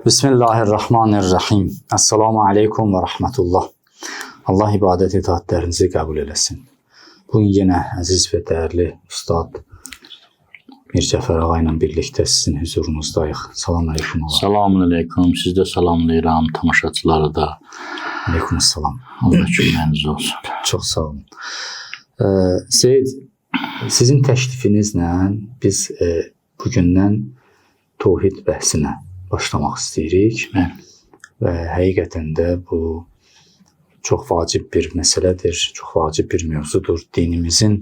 Bismillahirrahmanirrahim. Esselamu aleykum və rəhmətullah. Allah ibadət itaatlərinizi qəbul eləsin. Bugün yenə əziz və dəyərli ustad Mircəfər ağa ilə birlikdə sizin hüzurunuzdayıq. Salam aleykum ağa. Selamun aleyküm. Siz də salamlayıram tamaşaçıları da. Aleyküm salam. Allah köməyiniz olsun. Çox sağ olun. Seyid, sizin təklifinizlə biz bugündən təvhid bəhsinə başlamaq istəyirik. Bəli. Və həqiqətən də bu çox vacib bir məsələdir, çox vacib bir mövzudur. Dinimizin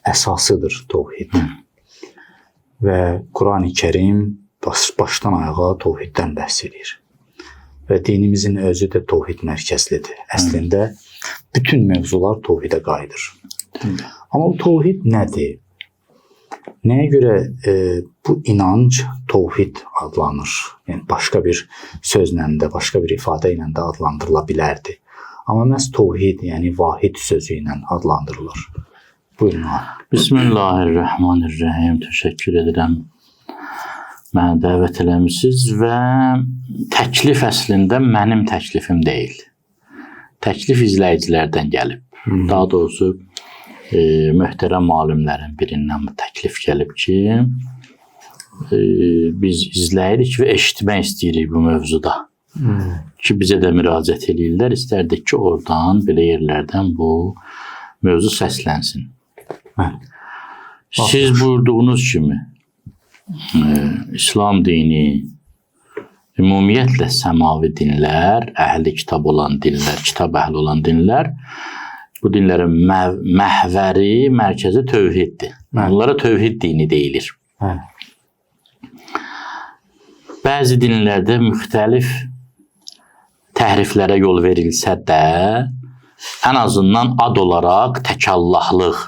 əsasıdır təvhid. Və Qurani Kərim başdan ayağa təvhiddən bəhs edir. Və dinimizin özü də təvhid mərkəzlidir. Əslində bütün mövzular təvhidə qayıdır. Amma bu təvhid nədir? Nəyə görə bu inanc təvhid adlanır? Yəni başqa bir sözlə də, başqa bir ifadə ilə də adlandırıla bilərdi. Amma məhz təvhid, yəni vahid sözü ilə adlandırılır. Buyurun ağa. Bismillahirrahmanirrahim. Təşəkkür edirəm. Məni dəvət eləmisiniz və təklif əslində mənim təklifim deyil. Təklif izləyicilərdən gəlib. Daha doğrusu möhtərəm alimlərin birindən bu təklif gəlib ki, biz izləyirik və eşitmək istəyirik bu mövzuda. Ki bizə də müraciət eləyirlər. İstərdik ki, oradan, belə yerlərdən bu mövzu səslənsin. Bəli. Siz buyurduğunuz kimi İslam dini, ümumiyyətlə səmavi dinlər, əhli kitab olan dinlər, kitab əhli olan dinlər, bu dinlərin məhvəri, mərkəzi tövhiddir. Bəli. Onlara tövhid dini deyilir. Bəli. Bəzi dinlərdə müxtəlif təhriflərə yol verilsə də, ən azından ad olaraq təkallahlıq,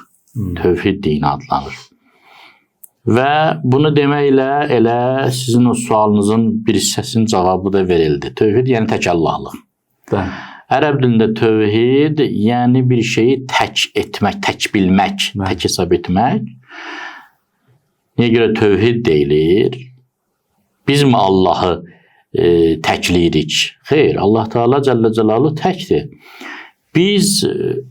tövhid dini adlanır. Və bunu deməklə elə sizin o sualınızın bir hissəsinin cavabı da verildi. Tövhid yəni təkallahlıq. Bəli. Ərəb dilində tövhid yəni bir şeyi tək etmək, tək bilmək, Bəli. tək hesab etmək. Niyə görə tövhid deyilir? Biz mi Allahı təkləyirik? Xeyr, Allah Teala Cəlle Celaluhu təkdir. Biz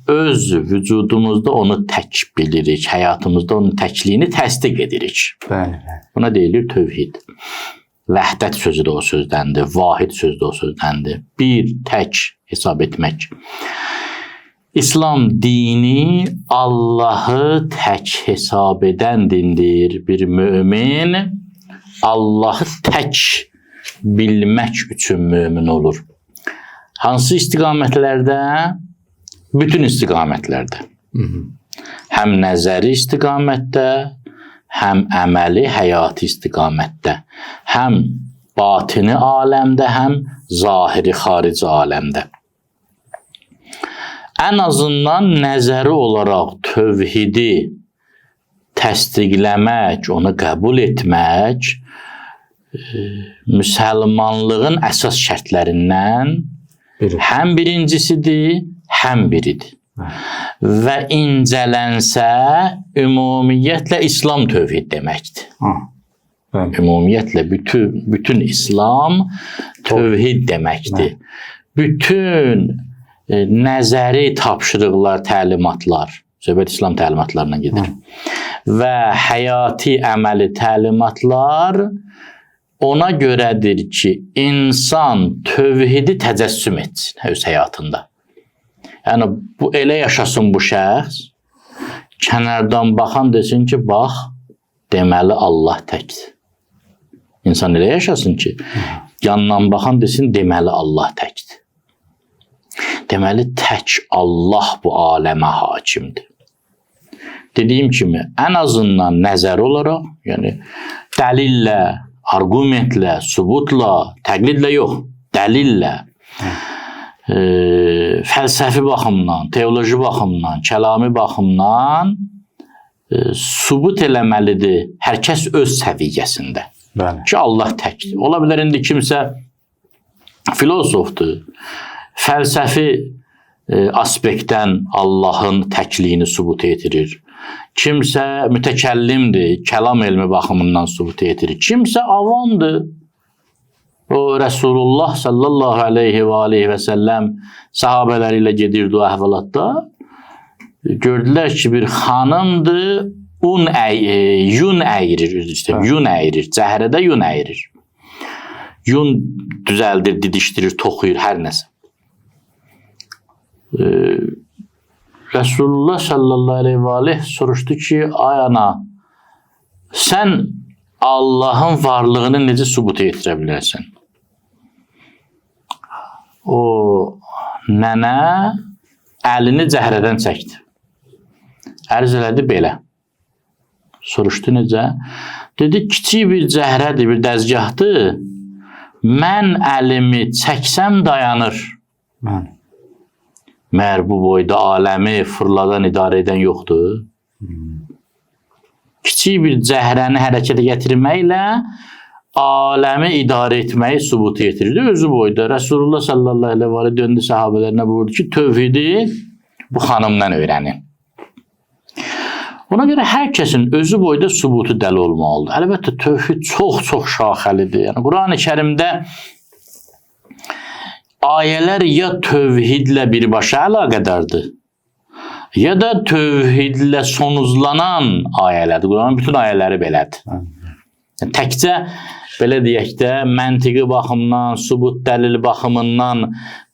öz vücudumuzda onu tək bilirik, həyatımızda onun təkliyini təsdiq edirik. Bəli, bəli. Buna deyilir tövhid. Vəhdət sözü də o sözdəndir, vahid sözü də o sözdəndir. Bir, tək hesab etmək. İslam dini Allahı tək hesab edən dindir. Bir mömin Allahı tək bilmək üçün mömin olur. Hansı istiqamətlərdə? Bütün istiqamətlərdə. Həm nəzəri istiqamətdə, həm əməli, həyati istiqamətdə, həm batini aləmdə, həm zahiri, xarici aləmdə. Ən azından nəzəri olaraq tövhidi təsdiqləmək, onu qəbul etmək müsəlmanlığın əsas şərtlərindən Biri. həm birincisidir, həm biridir. Və incələnsə, ümumiyyətlə İslam tövhid deməkdir. Bəli. Ümumiyyətlə bütün İslam tövhid deməkdir. Bütün nəzəri tapşırıqlar, təlimatlar, söhbət İslam təlimatlarından gedir. Və həyati, əməli təlimatlar ona görədir ki, insan tövhidi təcəssüm etsin öz həyatında. Yəni bu elə yaşasın bu şəxs, kənardan baxan desin ki, bax, deməli Allah təkdir. İnsan elə yaşasın ki, yandan baxan desin, deməli Allah təkdir. Deməli tək Allah bu aləmə hakimdir. Dediyim kimi, ən azından nəzər olaraq, yəni dəlillə, arqumentlə, sübutla, təqlidlə yox, dəlillə, fəlsəfi baxımdan, teoloji baxımdan, kəlami baxımdan sübut eləməlidir hər kəs öz səviyyəsində. Bəli. Ki Allah təkdir. Ola bilər indi kimsə filosofdur, fəlsəfi aspektdən Allahın təkliyini sübut etirir. Kimsə mütəkəllimdir, kəlam elmi baxımından sübut etirir. Kimsə avamdır. O Resulullah sallallahu aleyhi və aleyhi və səlləm sahabələri ilə gedirdi o əhvalatda. Gördülər ki, bir xanımdır, yun əyirir, üzr istəyirəm, yun əyirir, cəhrədə yun əyirir. Yun düzəldir, didişdirir, toxuyur, hər nəsə. Resulullah sallallahu aleyhi və aleyh soruşdu ki, ay ana, sən Allahın varlığını necə sübuta yetirə bilərsən? O nənə əlini cəhrədən çəkdi. Ərz elədi belə. Soruşdu necə? Dedi, kiçik bir cəhrədir, bir dəzgahdır. Mən əlimi çəksəm dayanır. Mən. Məyər bu boyda aləmi fırladan, idarə edən yoxdur? Kiçik bir cəhrəni hərəkətə gətirməklə aləmi idarə etməyi sübuta yetirirdi. Özü boyda Resulullah sallallahu aleyhi və aleyhi döndü sahabələrinə buyurdu ki, tövhidi bu xanımdan öyrənin. Ona görə hər kəsin özü boyda sübutu dəli olmalıdır. Əlbəttə, tövhid çox-çox şaxəlidir. Yəni, Quran-ı Kərimdə ayələr ya tövhidlə birbaşa əlaqədardır, ya da tövhidlə sonuclanan ayələrdir. Quranın bütün ayələri belədir. Yəni, təkcə belə deyək də, məntiqi baxımdan, sübut dəlil baxımından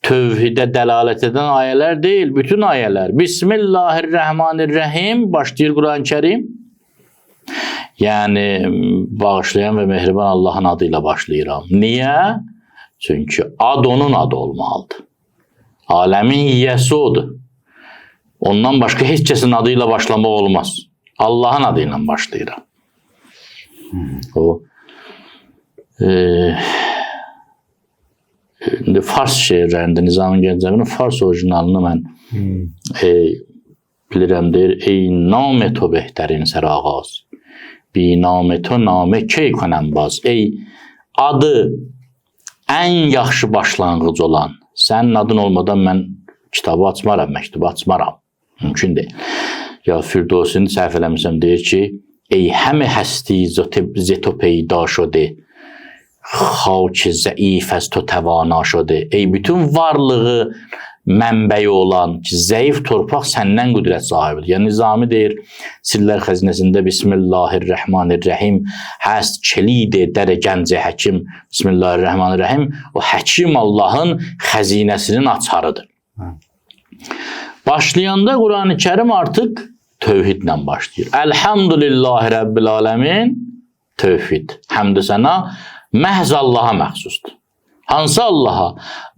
tövhidə dəlalət edən ayələr deyil, bütün ayələr. Bismillahirrahmanirrahim başlayır Quran-ı Kərim. Yəni, bağışlayan və mehriban Allahın adı ilə başlayıram. Niyə? Çünki ad onun adı olmalıdır. Aləmin yiyəsi odur. Ondan başqa heç kəsin adı ilə başlamaq olmaz. Allahın adı ilə başlayıram. O indi Fars şeirlərində Nizami Gəncəvinin Fars orijinalını mən bilirəm, deyir: Ey nam to behtərin sərağaz, bi nam to namə key konəm baz. Ey adı ən yaxşı başlanğıc olan, sənin adın olmadan mən kitabı açmaram, məktubu açmaram. Mümkün deyil. Ya Firdosini səhv eləmişsəm, deyir ki, ey həmi həsti zeto peyda şude, xak zəif az to təvana şude. Ey bütün varlığı mənbəyi olan ki, zəif torpaq səndən qüdrət sahibidir. Yəni Nizami deyir Sirlər Xəzinəsində Bismillahirrahmanirrahim, həst kilid dər gəncə həkim. Bismillahirrahmanirrahim o həkim Allahın xəzinəsinin açarıdır. Başlayanda Quran-ı Kərim artıq tövhidlə başlayır. Elhamdülillahi Rabbil Alemin tövhid. Həmd-ü sənə məhz Allaha məxsusdur. Hansı Allaha?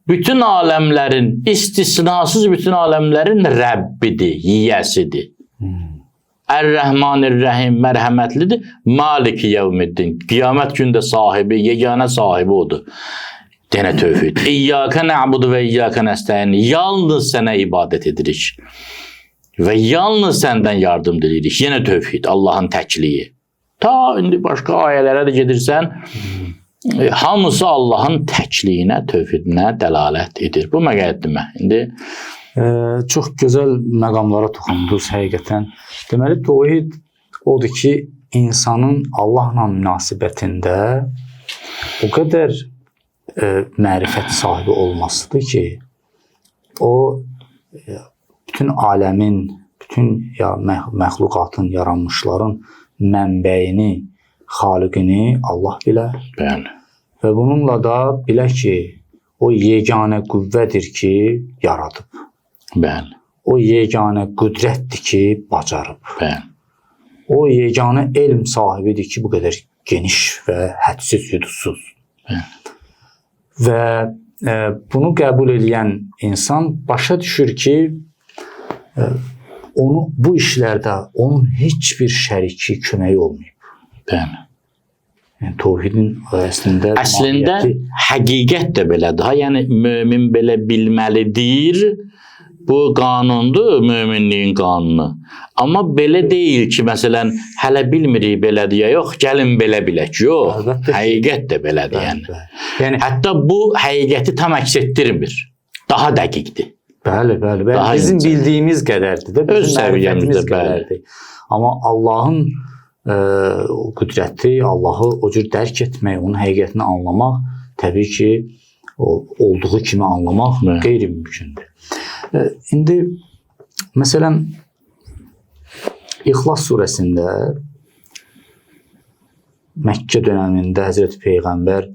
Bütün aləmlərin, istisnasız bütün aləmlərin Rəbbidir, yiyəsidir. Ər-Rəhmanir-Rəhim mərhəmətlidir. Maliki yevmiddin. Qiyamət gündə sahibi, yeganə sahibi odur. Denə tövhid. İyyâke nə'budu və iyyâke nəstəin. Yalnız sənə ibadət edirik. Və yalnız səndən yardım diləyirik. Yenə tövhid, Allahın təkliyi. Ta indi başqa ayələrə də gedirsən, hamısı Allahın təkliyinə, tövhidinə dəlalət edir. Bu məqəddimə. İndi çox gözəl məqamlara toxundunuz həqiqətən. Deməli, tövhid odur ki, insanın Allahla münasibətində o qədər mərifət sahibi olmasıdır ki, o bütün aləmin, bütün məxluqatın, yaranmışların mənbəyini, xaliqini Allah bilə. Bəli. Və bununla da bilə ki, o yeganə qüvvədir ki, yaradıb. Bəli. O yeganə qüdrətdir ki, bacarıb. Bəli. O yeganə elm sahibidir ki, bu qədər geniş və hədsiz, hüdudsuz. Bəli. Və bunu qəbul edən insan başa düşür ki, onu bu işlərdə onun heç bir şəriki, köməyi olmayıb. Bəli. Yəni tövhidin əslində həqiqət də belədir. Ha, yəni mömin belə bilməlidir. Bu qanundur, möminliyin qanunu. Amma belə deyil ki, məsələn, hələ bilmirik belə deyə, yox, gəlin belə bilək. Yox, əlbəttə. Həqiqət də belədir yəni. Yəni hətta bu həqiqəti tam əks etdirmir. Daha dəqiqdir. Bəli, bəli, bəli. Daha bizim incə. Bildiyimiz qədərdir də, öz bizim səviyyəmizdə mərifətimiz qədərdir. Amma Allahın o qüdrəti, Allahı o cür dərk etmək, onun həqiqətini anlamaq Təbii ki, o olduğu kimi anlamaq qeyri-mümkündür. İndi məsələn İxlas surəsində Məkkə dönəmində Həzrəti Peyğəmbər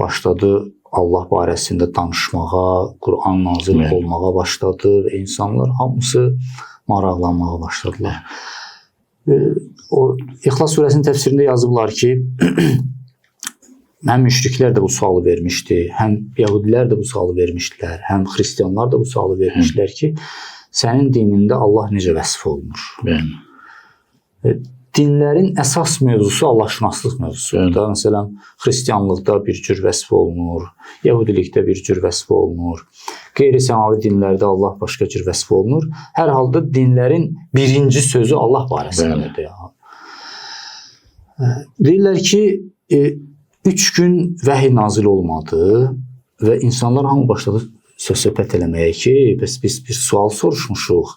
başladı Allah barəsində danışmağa, Quran nazil olmağa başladı və insanlar hamısı maraqlanmağa başladılar. O İxlas surəsinin təfsirində yazıblar ki, həm müşriklər də bu sualı vermişdi, həm yəhudilər də bu sualı vermişdilər, həm xristianlar da bu sualı vermişdilər ki, sənin dinində Allah necə vəsf olunur? Dinlərin əsas mövzusu Allahşünaslıq mövzusudur. Da. Məsələn, xristianlıqda bir cür vəsf olunur, yəhudilikdə bir cür vəsf olunur, qeyri-səmavi dinlərdə Allah başqa cür vəsf olunur. Hər halda dinlərin birinci sözü Allah barəsindədir. Deyirlər ki, 3 gün vəhiy nazil olmadı və insanlar hamı başladı söz-söhbət eləməyə ki, bəs biz bir sual soruşmuşuq.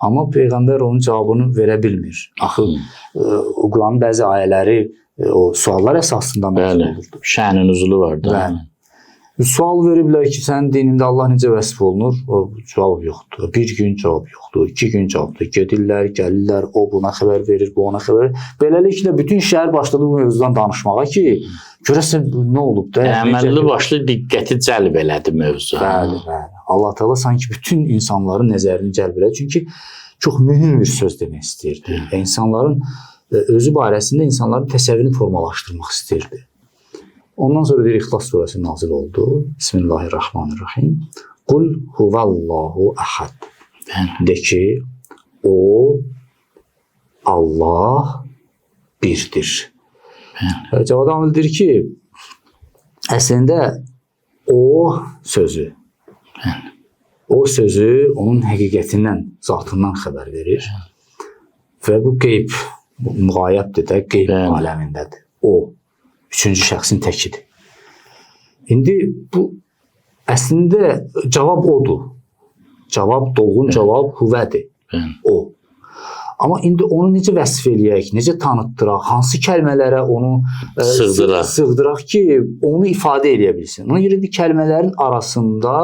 Amma Peyğəmbər onun cavabını verə bilmir. Axı, o Quranın bəzi ayələri o suallar əsasında nazil olurdu. Şən-i nüzulu var da. Bəli. Sual veriblər ki, sənin dinində Allah necə vəsf olunur? O cavab yoxdur. Bir gün cavab yoxdur, 2 gün cavabdır. Gedirlər, gəlirlər, o buna xəbər verir, bu ona xəbər verir. Beləliklə bütün şəhər başladı bu mövzudan danışmağa ki, görəsən nə olub da? Əməlli başlı diqqəti cəlb elədi mövzu. Bəli, bəli. Allah Teala sanki bütün insanların nəzərini cəlb elədi. Çünki çox mühüm bir söz demək istəyirdi. İnsanların özü barəsində insanların təsəvvürünü formalaşdırmaq istəyirdi. Ondan sonra bir İxlas surəsi nazil oldu. Bismillahirrahmanirrahim. Qul huvallahu əhəd. De ki, o Allah birdir. Cavad Amil deyir ki, əslində o sözü, o sözü onun həqiqətindən, zatından xəbər verir. Və bu qeyb, bu müğayəbdir də, qeyb aləmindədir. O, üçüncü şəxsin təkidir. İndi bu əslində cavab odur. Cavab, dolğun cavab huvədir. O. Amma indi onu necə vəsf eləyək, necə tanıtdıraq, hansı kəlmələrə onu sığdıraq ki, onu ifadə eləyə bilsin. Ona görə indi kəlmələrin arasında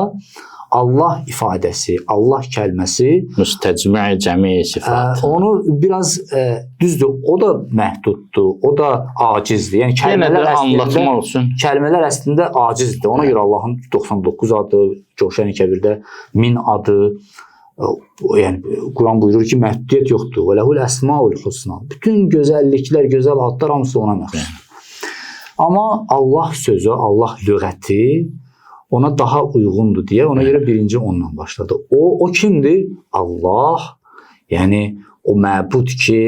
Allah ifadəsi, Allah kəlməsi müstəcmi' cəmi sifat. Onu biraz düzdür, o da məhduddur, o da acizdir. Yəni kəlmələr əslində olsun. Kəlmələr əslində acizdir. Ona görə Allahın 99 adı, Coşan Kəbirdə 1000 adı, yəni Quran buyurur ki, məhdudiyyət yoxdur. Və lehul əsmaul husna. Bütün gözəlliklər, gözəl adlar hamısı ona məxsusdur. Amma Allah sözü, Allah lüğəti ona daha uyğundur deyə ona görə birinci onunla başladı. O kimdir? Allah, yəni o məbud ki,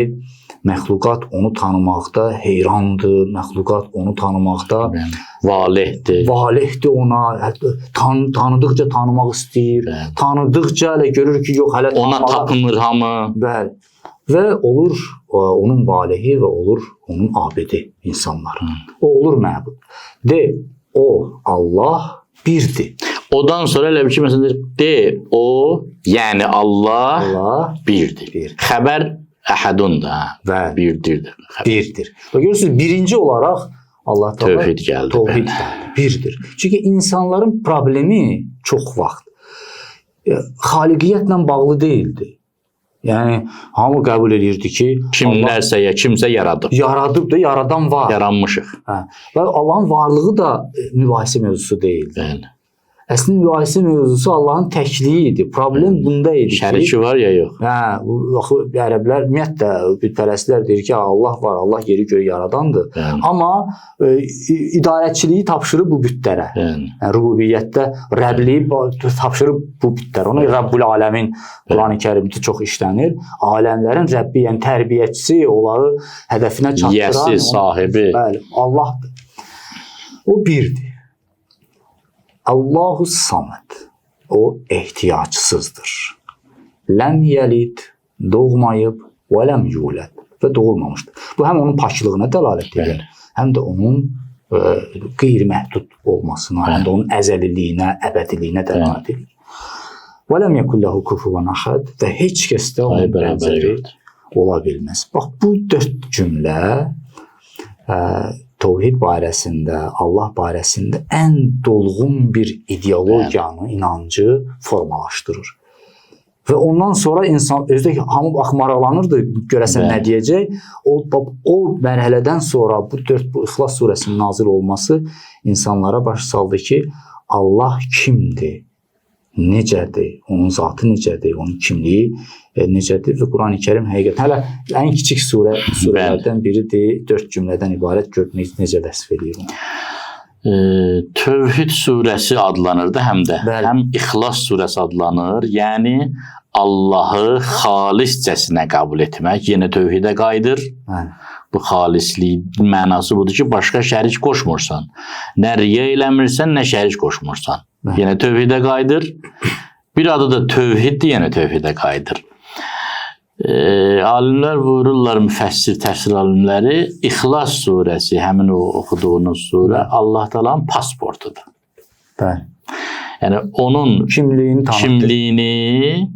məxluqat onu tanımaqda heyrandır, məxluqat onu tanımaqda valihdir. Valihdir ona, hətta tanıdıqca tanımaq istəyir, tanıdıqca elə görür ki, yox, hələ ona tapınır hamı. Bəli. Və olur onun valihi və olur onun abidi insanlar. O olur məbud. De, o Allah birdir. Odan sonra elə bir ki, məsələn, de, o, yəni Allah birdir. Bir. Xəbər əhədun da, birdir. Birdir. Və görürsünüz, birinci olaraq Allah tövhid gəldi. Tövhid gəldi, birdir. Çünki insanların problemi çox vaxt xaliqiyyətlə bağlı deyildi. Yəni, hamı qəbul edirdi ki, kimlərsə ya kimsə yaradıb. Yaradıb da, yaradan var. Yaranmışıq. Hə. Və Allahın varlığı da mübahisə mövzusu deyildi. Bəli. Əslində mübahisə mövzusu Allahın təkliyi idi. Problem bunda idi ki, şəriki var ya yox. Hə, axı ərəblər ümumiyyətlə bütpərəstlər deyir ki, Allah var, Allah yeri göyü yaradandır. Bəli. Amma idarəçiliyi tapşırıb bu bütlərə. Bəli. Yəni, rububiyyətdə rəbliyi tapşırıb bu bütlərə. Ona Rəbbül Aləmin Quran-ı Kərimdə çox işlənir. Aləmlərin Rəbbi, yəni tərbiyəçisi, onları hədəfinə çatdıran, yiyəsi, sahibi. Bəli, Allahdır. O birdir. Allahu Samed. O ehtiyacsızdır. Ləm yəlid, doğmayıb, və ləm yulad və doğulmamışdır. Bu həm onun paklığına dəlalət edir, həm də onun qeyri-məhdud olmasına, həm də onun əzəliliyinə, əbədiliyinə dəlalət edir. Və ləm yekun lehu kufuven ahad və heç kəs də onun bənzəri ola bilməz. Bax, bu dörd cümlə Tövhid barəsində, Allah barəsində ən dolğun bir ideologiyanı, inancı formalaşdırır. Və ondan sonra insan özü də hamı bax maraqlanırdı, görəsən nə deyəcək. O mərhələdən sonra bu İxlas surəsinin nazil olması insanlara baş saldı ki, Allah kimdir? Necədir? Onun zatı necədir? Onun kimliyi necədir? Və Qurani-Kərim həqiqətən hələ ən kiçik surələrdən biridir. 4 cümlədən ibarət, gör necə vəsf eləyir onu. Tövhid surəsi adlanır da həm də. Bəli. Həm İxlas surəsi adlanır. Yəni Allahı xaliscəsinə qəbul etmək yenə tövhidə qayıdır. Bəli. Bu xalislik mənası budur ki, başqa şərik qoşmursan. Nə riya eləmirsən, nə şərik qoşmursan. Bəli. Yenə tövhidə qayıdır. Bir adı da tövhiddir, yenə tövhidə qayıdır. Alimlər buyururlar, müfəssir, təfsir alimləri, İxlas surəsi, həmin o oxuduğunuz surə Allah Taala'nın pasportudur. Bəli. Yəni onun kimliyini tanıtır. Kimliyini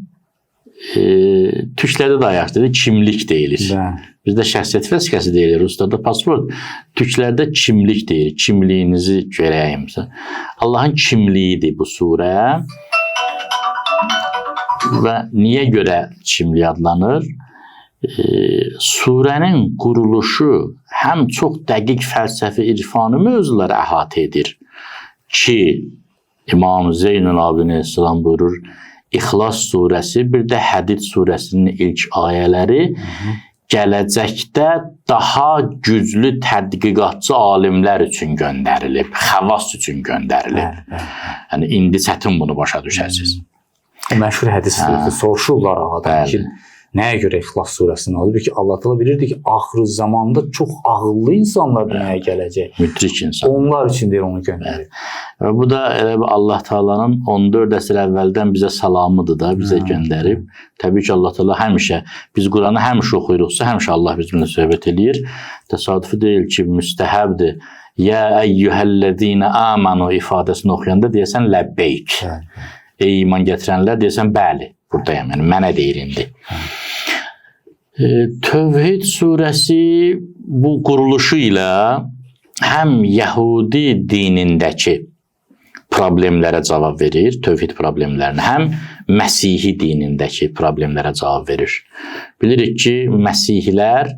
türklərdə də ayaq dedi, kimlik deyilir. Bəli. Bizdə şəxsiyyət vəsiqəsi deyilir, ruslarda pasport, türklərdə kimlik deyilir. Kimliyinizi görəyim. Allahın kimliyidir bu surə. Və niyə görə kimlik adlanır? Surənin quruluşu həm çox dəqiq fəlsəfi irfani mövzuları əhatə edir ki, İmam Zeynül Abidin əleyhissalam buyurur, İxlas surəsi, bir də Hədid surəsinin ilk ayələri gələcəkdə daha güclü tədqiqatçı alimlər üçün göndərilib, xəvas üçün göndərilib. Bəli, bəli. Yəni indi çətin bunu başa düşəsiniz. O məşhur hədis soruşurlar ağadan ki, nəyə görə İxlas surəsini alır? Ki, Allah Teala bilirdi ki, axır zamanda çox ağıllı insanlar dünyaya gələcək. Müdrik insan. Onlar üçün deyir onu göndərir. Və bu da elə Allah Taala'nın 14 əsr əvvəldən bizə salamıdır da, bizə göndərib. Təbii ki, Allah Taala həmişə, biz Quranı həmişə oxuyuruqsa, həmişə Allah bizimlə söhbət eləyir. Təsadüfi deyil ki, müstəhəbdir. Ya əyyuhəl-ləzīnə amanu ifadəsini oxuyanda deyəsən ləbbeyk. Ey iman gətirənlər deyəsən bəli, buradayam, yəni mənə deyir indi. Tövhid surəsi bu quruluşu ilə həm Yəhudi dinindəki problemlərə cavab verir, tövhid problemlərinə, həm Məsihi dinindəki problemlərə cavab verir. Bilirik ki, Məsihilər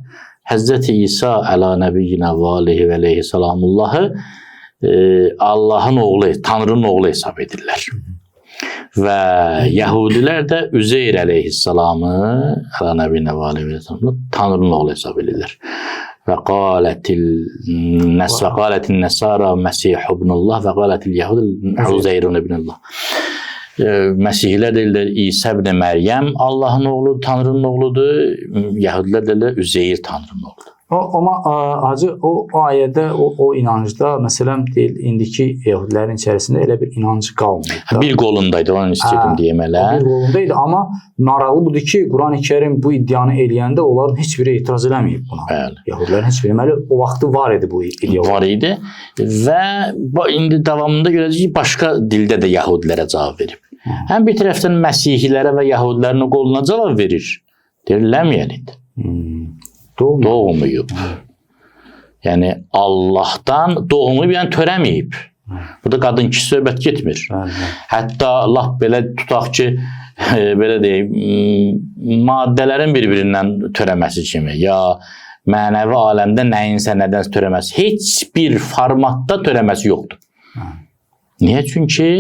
Həzrəti İsa əla nəbiyyinə və aleyhi və aleyhi salamullahı Allahın oğlu, Tanrının oğlu hesab edirlər. Və Yəhudilər də Üzeyr əleyhissalamı, əla nəbiyyinə və aleyhi və salamı, Tanrının oğlu hesab edirlər. Və qalətin nəsara Məsih ibnullah və qalətil yəhud Uzeyrun ibnullah. Məsihilər deyirlər İsa ibn Məryəm Allahın oğlu, Tanrının oğludur. Yəhudilər deyirlər Üzeyr Tanrının oğludur. Amma hacı o ayədə, o inancda, məsələn, deyil, indiki yəhudilərin içərisində elə bir inancı qalmayıb. Bir qolundaydı, onu istəyirdim deyim elə. Bir qolundaydı, amma maraqlı budur ki, Qurani-Kərim bu iddianı eləyəndə onların heç biri etiraz eləməyib buna. Bəli. Yəhudilərin heç biri, deməli, o vaxtı var idi bu ideologiya. Var idi və indi davamında görəcəyik ki, başqa dildə də yəhudilərə cavab verib. Həm bir tərəfdən Məsihilərə və yəhudilərin qoluna cavab verir. Deyir, ləmiyəlid. Doğmayıb. Yəni Allahdan doğmayıb, yəni törəməyib. Burada qadın kişi söhbət getmir. Hətta lap belə tutaq ki, belə deyək, maddələrin bir-birindən törəməsi kimi ya mənəvi aləmdə nəyinsə nədənsə törəməsi, heç bir formatda törəməsi yoxdur. Niyə? Çünki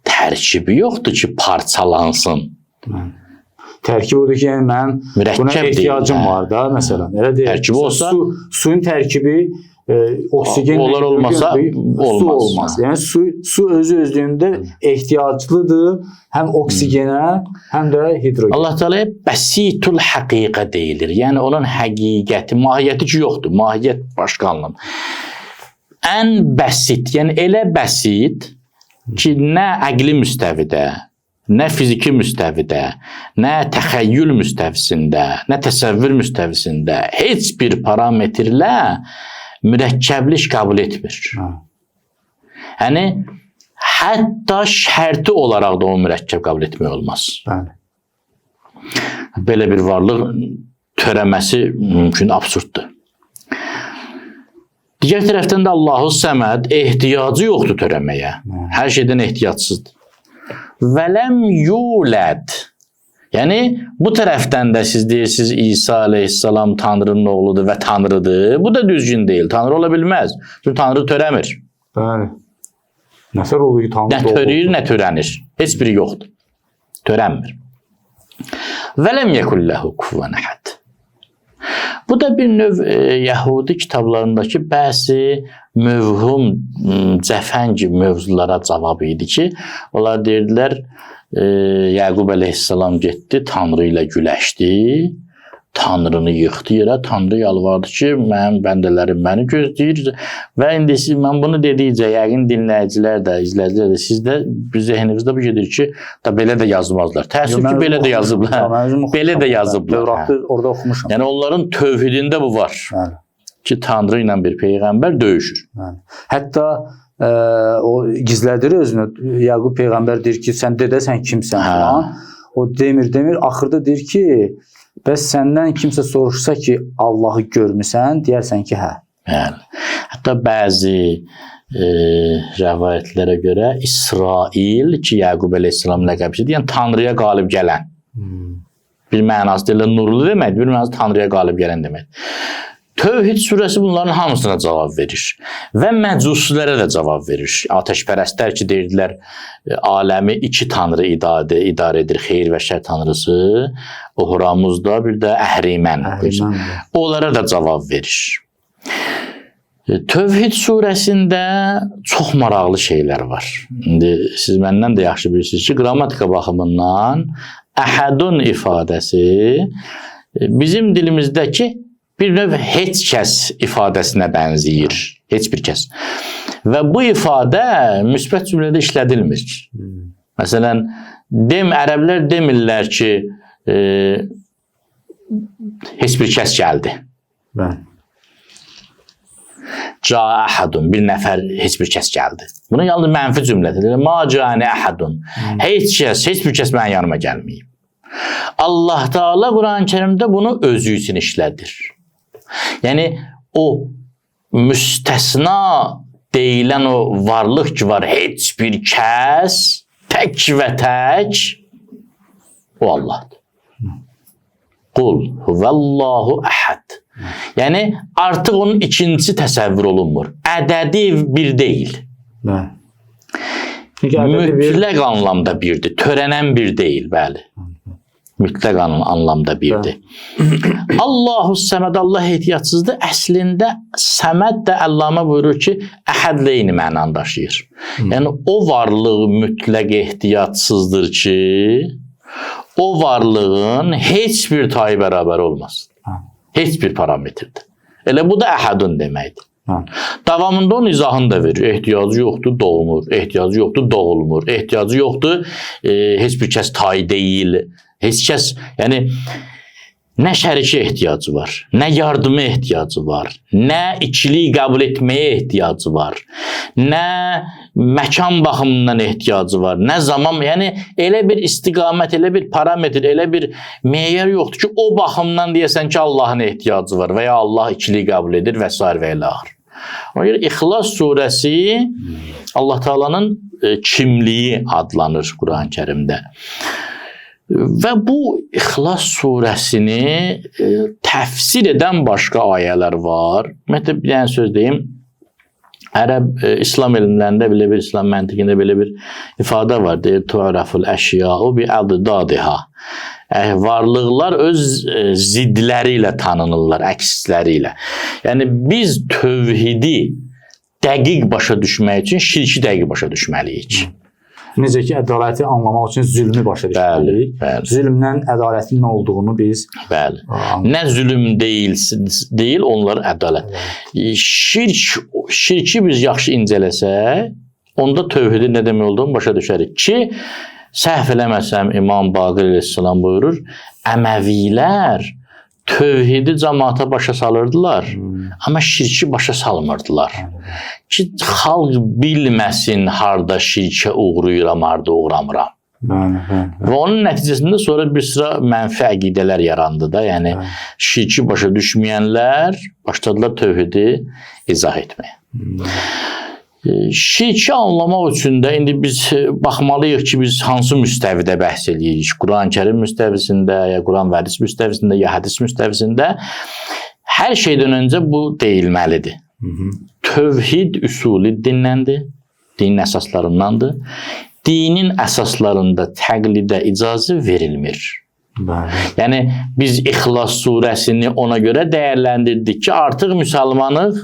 tərkibi yoxdur ki, parçalansın. Tərkib odur ki, yəni mənim buna ehtiyacım var da, məsələn. Elə deyil. Tərkibi olsa, suyun tərkibi oksigen, onlar olmasa su olmaz. Yəni su özü özlüyündə ehtiyaclıdır həm oksigenə, həm də hidrogenə. Allah Teala bəsitul həqiqə deyilir. Yəni onun həqiqəti, mahiyyəti ki yoxdur. Mahiyyət başqa anlam. Ən bəsit, yəni elə bəsit ki, nə əqli müstəvidə, nə fiziki müstəvidə, nə təxəyyül müstəvisində, nə təsəvvür müstəvisində heç bir parametrlə mürəkkəblik qəbul etmir. Yəni, hətta şərti olaraq da o mürəkkəb qəbul etmək olmaz. Bəli. Belə bir varlıq törəməsi mümkün absurddur. Digər tərəfdən də Allahu Səməd ehtiyacı yoxdur törəməyə. Hər şeydən ehtiyacsızdır. Vələm yuləd. Yəni bu tərəfdən də siz deyirsiniz İsa əleyhissalam Tanrının oğludur və Tanrıdır. Bu da düzgün deyil. Tanrı ola bilməz. Çünki Tanrı törəmir. Bəli. Nəfər olur ki, Tanrı Nə törəyir, nə törənir. Heç biri yoxdur. Törənmir. Vələm yekun lehu kufuven əhəd. Bu da bir növ Yəhudi kitablarındakı bəzi mövhum, cəfəng mövzulara cavab idi ki, onlar deyirdilər, Yaqub əleyhissalam getdi, Tanrı ilə güləşdi, Tanrını yıxdı yerə, Tanrı yalvardı ki, mənim bəndələrim məni gözləyir və indi siz, mən bunu dedikcə yəqin dinləyicilər də, izləyicilər də, siz də zehninizdə bu gedir ki, da belə də yazmazlar. Təəssüf ki, belə də yazıblar. Belə də yazıblar. Tövratı orada oxumuşam. Yəni onların tövhidində bu var. Bəli. Ki Tanrı ilə bir peyğəmbər döyüşür. Bəli. Hətta o gizlədir özünü. Yaqub peyğəmbər deyir ki, sən dedəsən kimsən falan. O demir, axırda deyir ki, bəs səndən kimsə soruşsa ki, Allahı görmüsən, deyərsən ki, hə. Bəli. Hətta bəzi rəvayətlərə görə İsrail ki, Yaqub əleyhissalam ləqəbisidir, yəni Tanrıya qalib gələn. Bir mənası deyirlər nurlu deməkdir, bir mənası Tanrıya qalib gələn deməkdir. Tövhid surəsi bunların hamısına cavab verir və məcusilərə də cavab verir. Atəşpərəstlər ki, deyirdilər, aləmi iki tanrı idarə edir, xeyir və şər tanrısı, Ohuramuzda, bir də Əhrimən. Onlara da cavab verir. Tövhid surəsində çox maraqlı şeylər var. İndi siz məndən də yaxşı bilirsiniz ki, qrammatika baxımından əhədun ifadəsi bizim dilimizdəki bir növ heç kəs ifadəsinə bənzəyir. Heç bir kəs. Və bu ifadə müsbət cümlədə işlədilmir. Məsələn, ərəblər demirlər ki, heç bir kəs gəldi. Bəli. Ca əhədun, bir nəfər, heç bir kəs gəldi. Bunu yalnız mənfi cümlədir. Ma cani əhədun. Heç kəs, heç bir kəs mənim yanıma gəlməyib. Allah Teala Quran-ı Kərimdə bunu özü üçün işlədir. Yəni o müstəsna deyilən o varlıq ki var, heç bir kəs tək və tək o Allahdır. Qul huvallahu əhəd. Yəni artıq onun ikincisi təsəvvür olunmur. Ədədi bir deyil. Mütləq anlamda birdir. Törənən bir deyil, bəli. Mütləq anlamda birdir. Allahu səməd, Allah ehtiyacsızdır. Əslində səməd də Əllamə buyurur ki, əhədlə eyni mənanı daşıyır. Yəni o varlıq mütləq ehtiyacsızdır ki, o varlığın heç bir tayı bərabər olmaz. Heç bir parametrdir. Elə bu da əhədun deməkdir. Davamında onun izahını da verir. Ehtiyacı yoxdur, doğmur. Ehtiyacı yoxdur, doğulmur. Ehtiyacı yoxdur, heç bir kəs tay deyil. Heç kəs, yəni nə şərikə ehtiyacı var, nə yardıma ehtiyacı var, nə ikilik qəbul etməyə ehtiyacı var, nə məkan baxımından ehtiyacı var, nə zaman, yəni elə bir istiqamət, elə bir parametr, elə bir meyar yoxdur ki, o baxımdan deyəsən ki, Allahın ehtiyacı var və ya Allah ikilik qəbul edir və s. və ilə axır. Ona görə İxlas surəsi Allah Taala'nın kimliyi adlanır Quran-ı Kərimdə. Və bu İxlas surəsini təfsir edən başqa ayələr var. Ümumiyyətlə, bir dənə söz deyim. Ərəb İslam elmlərində belə bir, İslam məntiqində belə bir ifadə var. Deyir, tu'raful əşya'u bi adadiha. Varlıqlar öz zidləri ilə tanınırlar, əksləri ilə. Yəni biz tövhidi dəqiq başa düşmək üçün şirki dəqiq başa düşməliyik. Necə ki, ədaləti anlamaq üçün zülmü başa düşməliyik. Bəli. Zülmdən ədalətin nə olduğunu biz... Bəli. Nə zülüm deyil, onlar ədalət. Şirki biz yaxşı incələsək, onda tövhidin nə demək olduğunu başa düşərik ki, səhv eləməsəm İmam Baqir əleyhissalam buyurur, Əməvilər tövhidi cəmaata başa salırdılar, amma şirki başa salmırdılar. Ki, xalq bilməsin harda şirkə uğrayıram, harda uğramıram. Bəli, bəli. Və onun nəticəsində sonra bir sıra mənfi əqidələr yarandı da. Yəni şirki başa düşməyənlər başladılar tövhidi izah etməyə. Şirki anlamaq üçün də indi biz baxmalıyıq ki, biz hansı müstəvidə bəhs eləyirik? Quran-Kərim müstəvisində, ya Quran və hədis müstəvisində, ya hədis müstəvisində. Hər şeydən öncə bu deyilməlidir. Tövhid üsuli dinləndir, dinin əsaslarındandır. Dinin əsaslarında təqlidə icazə verilmir. Bəli. Yəni biz İxlas surəsini ona görə dəyərləndirdik ki, artıq müsəlmanıq,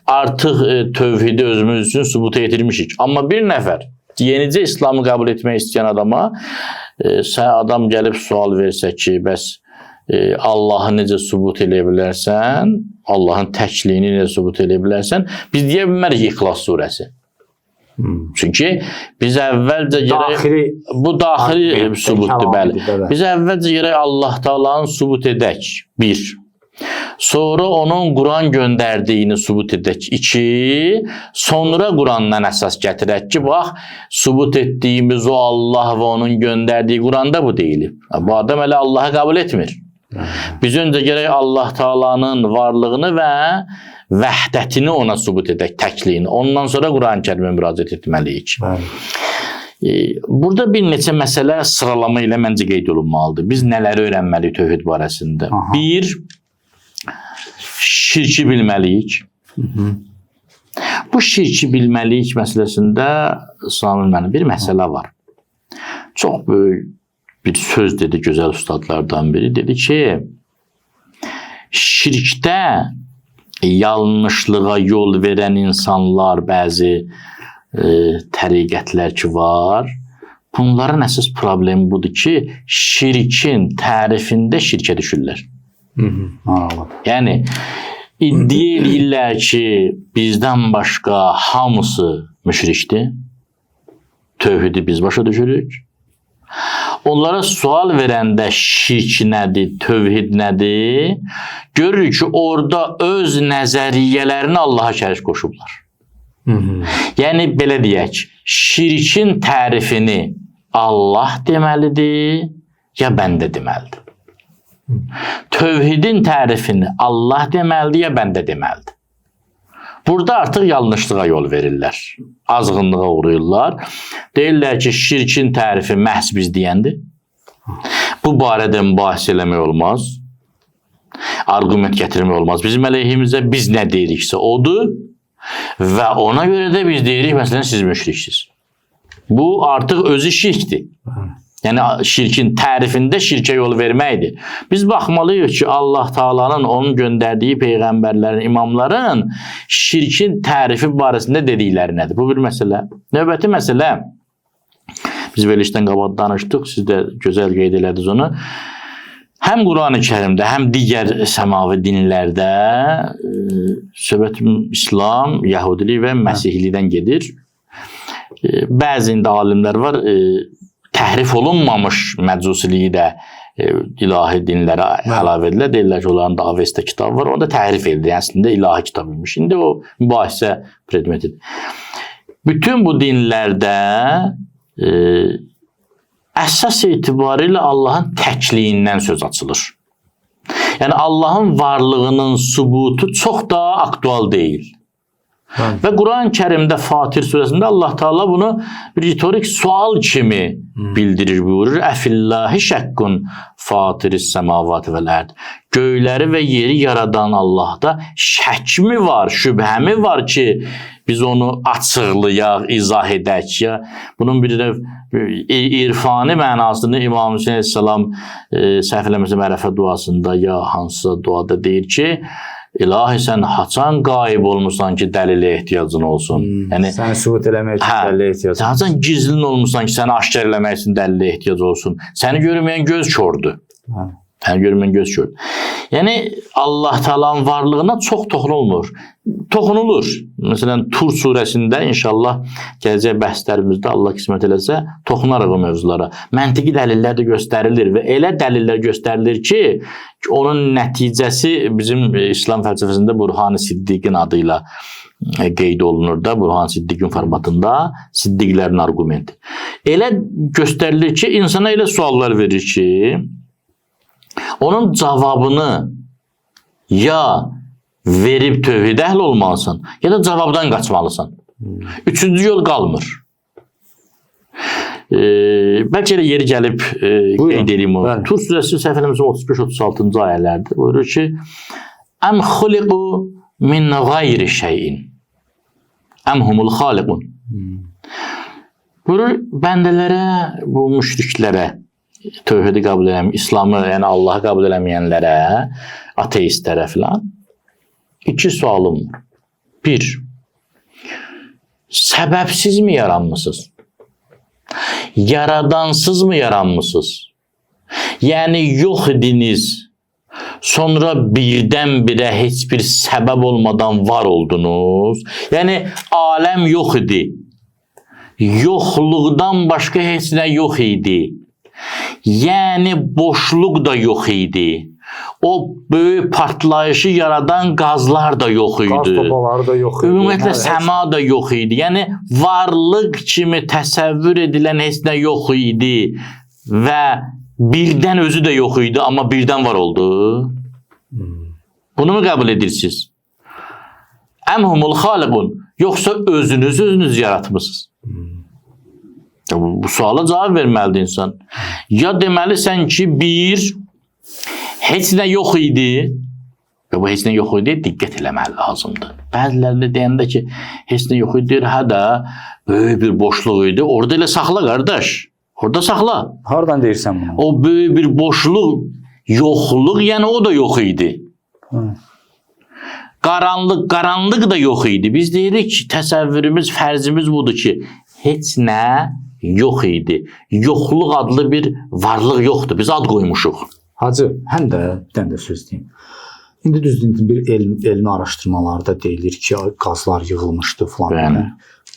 artıq tövhidi özümüz üçün sübuta yetirmişik. Amma bir nəfər yenicə İslamı qəbul etmək istəyən adama sən adam gəlib sual versə ki, bəs Allahı necə sübut eləyə bilərsən, Allahın təkliyini necə sübut eləyə bilərsən, biz deyə bilmərik İxlas surəsi. Çünki biz əvvəlcə gərək bu daxili sübutdur, bəli. Biz əvvəlcə gərək Allah Taala'nı sübut edək. Bir. Sonra onun Quran göndərdiyini sübut edək. İki. Sonra Qurandan əsas gətirək ki, bax, sübut etdiyimiz o Allah və onun göndərdiyi Quranda bu deyilib. Bu adam hələ Allahı qəbul etmir. Biz öncə gərək Allah Taala'nın varlığını və vəhdətini ona sübut edək, təkliyini. Ondan sonra Quran-Kərimə müraciət etməliyik. Burada bir neçə məsələ sıralama ilə məncə qeyd olunmalıdır. Biz nələri öyrənməliyik tövhid barəsində? Aha. Bir, şirki bilməliyik. Bu şirki bilməliyik məsələsində Samir mənim bir məsələ var. Çox böyük bir söz dedi gözəl ustadlardan biri. Dedi ki, şirkdə yanlışlığa yol verən insanlar, bəzi təriqətlər ki var, bunların əsas problemi budur ki, şirkin tərifində şirkə düşürlər. Yəni, iddia eləyirlər ki, bizdən başqa hamısı müşrikdir, tövhidi biz başa düşürük. Onlara sual verəndə şirk nədir, tövhid nədir, görürük ki, orada öz nəzəriyyələrini Allaha şərik qoşublar. Yəni, belə deyək, şirkin tərifini Allah deməlidir, ya bəndə deməlidir. Tövhidin tərifini Allah deməlidir, ya bəndə deməlidir. Burada artıq yanlışlığa yol verirlər, azğınlığa uğrayırlar. Deyirlər ki, şirkin tərifi məhz biz deyəndir. Bu barədə mübahisə eləmək olmaz, arqument gətirmək olmaz. Bizim əleyhimizə biz nə deyiriksə odur və ona görə də biz deyirik, məsələn, siz müşriksiniz. Bu artıq özü şirkdir. Yəni, şirkin tərifində şirkə yol verməkdir. Biz baxmalıyıq ki, Allah Taala'nın, onun göndərdiyi peyğəmbərlərin, imamların şirkin tərifi barəsində dedikləri nədir? Bu bir məsələ. Növbəti məsələ, biz verilişdən qabaq danışdıq, siz də gözəl qeyd elədiniz onu. Həm Quran-ı Kərimdə, həm digər səmavi dinlərdə söhbət İslam, Yahudilik və Məsihlikdən gedir. Bəzi indi alimlər var, təhrif olunmamış məcusiliyi də ilahi dinlərə əlavə edilir. Deyirlər ki, onların da Avesta kitabı var, onu da təhrif edilir. Yəni, əslində ilahi kitab imiş. İndi o mübahisə predmetidir. Bütün bu dinlərdə əsas etibarilə Allahın təkliyindən söz açılır. Yəni, Allahın varlığının sübutu çox da aktual deyil. Və Quran-ı Kərimdə Fatir surəsində Allah Teala bunu bir ritorik sual kimi bildirir, buyurur. Əfillahi şəkkun fatiris səmavat vəl ərd. Göyləri və yeri yaradan Allahda şək mi var, şübhə mi var ki, biz onu açıqlayaq, izah edək ya. Bunun bir növ irfani mənasını İmam Hüseyin əleyhissalam səhv eləmirəmsə Ərəfə duasında ya hansısa duada deyir ki, İlahi sən haçan qayib olmuşsan ki, dəlilə ehtiyacın olsun. Yəni səni sübut eləmək üçün dəlilə ehtiyacın. Sən haçan gizlin olmuşsan ki, səni aşkar eləmək üçün dəlilə ehtiyac olsun. Səni görməyən göz kördür. Səni görməyən göz kördür. Yəni Allah Taala'nın varlığına çox toxunulmur. Toxunulur. Məsələn, Tur surəsində inşallah gələcək bəhslərimizdə Allah qismət eləsə toxunarıq o mövzulara. Məntiqi dəlillər də göstərilir və elə dəlillər göstərilir ki, onun nəticəsi bizim İslam fəlsəfəsində Burhan-ı Siddiqin adı ilə qeyd olunur da, Burhan Siddiqin formatında Siddiqlərin arqumenti. Elə göstərilir ki, insana elə suallar verir ki, onun cavabını ya verib tövhid əhli olmalısan, ya da cavabdan qaçmalısan. Üçüncü yol qalmır. Bəlkə elə yeri gəlib qeyd edeyim onu. Tur surəsi səhv eləmirəmsə 35-36-cı ayələrdir. Buyurur ki: Əm xuliqu min gayri şeyin. Əm humul xaliqun. Buyurur bəndələrə, bu müşriklərə, tövhidi qəbul eləməyən, İslamı, yəni Allahı qəbul eləməyənlərə, ateistlərə filan iki sualım var. Bir, səbəbsiz mi yaranmısınız? Yaradansız mı yaranmısınız? Yəni yox idiniz, sonra birdən-birə heç bir səbəb olmadan var oldunuz. Yəni aləm yox idi. Yoxluqdan başqa heç nə yox idi. Yəni boşluq da yox idi. O böyük partlayışı yaradan qazlar da yox idi. Qaz topaları da yox idi. Ümumiyyətlə səma da yox idi. Yəni varlıq kimi təsəvvür edilən heç nə yox idi və birdən özü də yox idi, amma birdən var oldu. Bunu mu qəbul edirsiniz? Əm humul xaliqun, yoxsa özünüz özünüz yaratmısınız? Bu suala cavab verməlidir insan. Ya deməlisən ki, bir, heç nə yox idi və bu heç nə yox idi, diqqət eləməli lazımdır. Bəziləri də deyəndə ki, heç nə yox idi, deyir, hə də böyük bir boşluq idi. Orada elə saxla qardaş. Orada saxla. Hardan deyirsən bunu? O böyük bir boşluq, yoxluq, yəni o da yox idi. Qaranlıq, qaranlıq da yox idi. Biz deyirik ki, təsəvvürümüz, fərzimiz budur ki, heç nə yox idi. Yoxluq adlı bir varlıq yoxdur. Biz ad qoymuşuq. Hacı, həm də bir dənə də söz deyim. İndi düzdür, bir elmi araşdırmalarda deyilir ki, qazlar yığılmışdı filan. Bəli.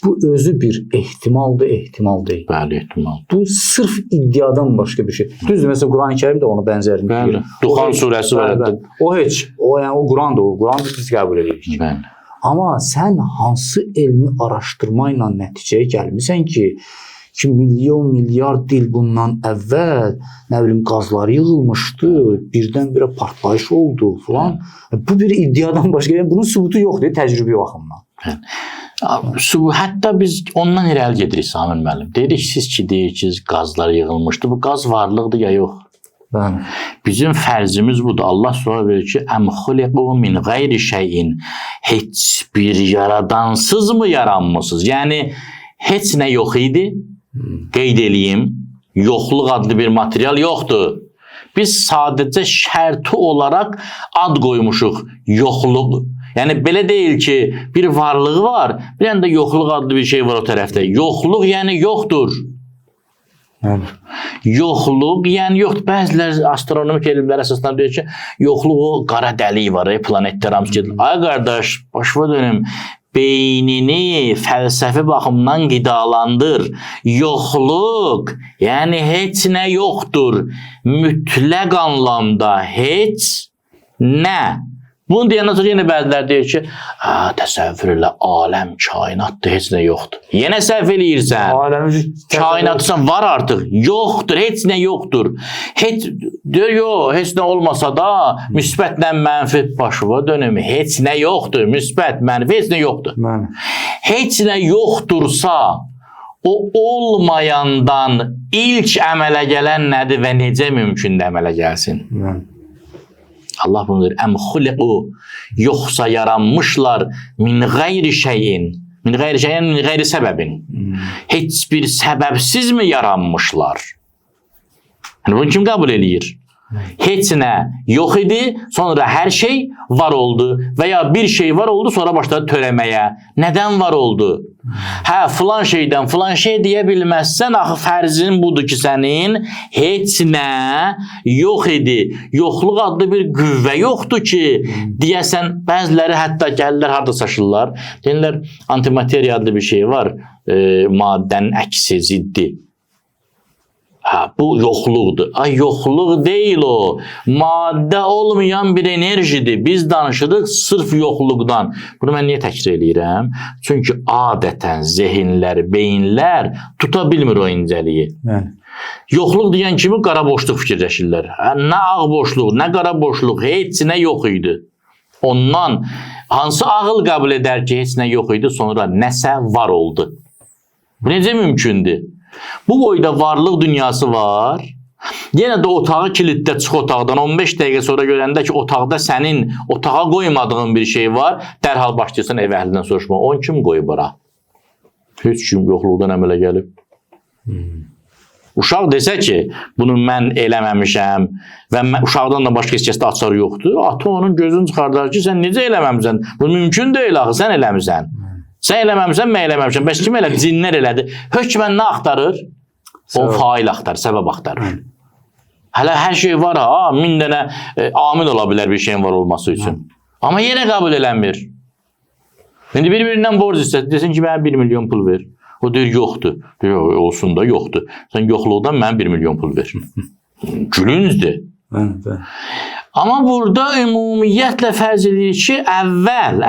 Bu özü bir ehtimaldır, ehtimal deyil. Bəli, ehtimal. Bu sırf iddiadan başqa bir şey. Düzdür, məsələn Quran-ı Kərim də ona bənzərini deyir. Duxan surəsi var. Bəli, bəli. O heç, o yəni o Qurandır, o Quranı biz qəbul edirik. Bəli. Amma sən hansı elmi araşdırma ilə nəticəyə gəlmisən ki, milyon, milyard il bundan əvvəl, nə bilim, qazlar yığılmışdı, birdən-birə partlayış oldu filan. Bu bir iddiadan başqa, yəni bunun sübutu yoxdur təcrübi baxımdan. Hətta biz ondan irəli gedirik Samir müəllim. Deyirik siz ki, deyirsiniz qazlar yığılmışdı. Bu qaz varlıqdır ya yox? Bəli. Bizim fərzimiz budur. Allah sual verir ki, Əm xuliqu min qeyri şeyin. Heç bir yaradansız mı yaranmısınız? Yəni heç nə yox idi. Qeyd eləyim, yoxluq adlı bir material yoxdur. Biz sadəcə şərti olaraq ad qoymuşuq yoxluq. Yəni belə deyil ki, bir varlığı var, bir dənə də yoxluq adlı bir şey var o tərəfdə. Yoxluq yəni yoxdur. Bəli. Yoxluq yəni yoxdur. Bəziləri astronomik elmlərə əsaslanıb deyir ki, yoxluq o qara dəlik var, planetlər hamısı gedir. Ay qardaş, başıma dönüm. Beynini fəlsəfi baxımdan qidalandır. Yoxluq, yəni heç nə yoxdur. Mütləq anlamda heç nə. Bunu deyəndən sonra yenə bəziləri deyir ki, təsəvvür elə, aləm, kainatdır, heç nə yoxdur. Yenə səhv eləyirsən. Kainatsan var artıq. Yoxdur, heç nə yoxdur. Heç, deyir, yox, heç nə olmasa da müsbətlə mənfi başıva dönüm. Heç nə yoxdur, müsbət, mənfi heç nə yoxdur. Bəli. Heç nə yoxdursa, o olmayandan ilk əmələ gələn nədir və necə mümkündür əmələ gəlsin? Bəli. Allah bunu deyir. Əm xuliqu, yoxsa yaranmışlar min qeyri şeyin. Min qeyri şeyin, min qeyri səbəbin. Heç bir səbəbsiz mi yaranmışlar? Yəni bunu kim qəbul eləyir? Heç nə yox idi, sonra hər şey var oldu və ya bir şey var oldu, sonra başladı törəməyə. Nədən var oldu? Hə, filan şeydən filan şey deyə bilməzsən, axı fərzin budur ki, sənin heç nə yox idi. Yoxluq adlı bir qüvvə yoxdur ki, deyəsən, bəziləri hətta gəlirlər, harda şaşırlar. Deyirlər, antimateriya adlı bir şey var, maddənin əksi, ziddi. Hə, bu yoxluqdur. Ay, yoxluq deyil o. Maddə olmayan bir enerjidir. Biz danışırıq sırf yoxluqdan. Bunu mən niyə təkrar eləyirəm? Çünki adətən zehinlər, beyinlər tuta bilmir o incəliyi. Bəli. Yoxluq deyən kimi qara boşluq fikirləşirlər. Hə, nə ağ boşluq, nə qara boşluq, heç nə yox idi. Ondan hansı ağıl qəbul edər ki, heç nə yox idi, sonra nəsə var oldu. Bu necə mümkündür? Bu boyda varlıq dünyası var. Yenə də otağı kiliddə çıx otaqdan 15 dəqiqə sonra görəndə ki, otaqda sənin otağa qoymadığın bir şey var, dərhal başlayırsan ev əhlindən soruşmağa. Onu kim qoyub ora? Heç kim yoxluqdan əmələ gəlib. Uşaq desə ki, bunu mən eləməmişəm və mən, uşaqdan da başqa heç kəsdə açar yoxdur, ata onun gözünü çıxardar ki, sən necə eləməmisən? Bu mümkün deyil axı, sən eləmisən. Sən eləməmisən, mən eləməmişəm. Bəs kim elədi? Cinlər elədi. Hökmən nə axtarır? O Səbəb. fail axtarır, səbəb axtarır. Hələ hər şey var ha, 1000 dənə amil ola bilər bir şeyin var olması üçün. Amma yenə qəbul eləmir. İndi bir-birindən borc istəsə, desin ki, mənə 1 milyon pul ver. O deyir, yoxdur. Deyir, olsun da yoxdur. Sən yoxluqdan mənə 1 milyon pul ver. Gülüncdür. Bəli, bəli. Amma burada ümumiyyətlə fərz edirik ki, əvvəl,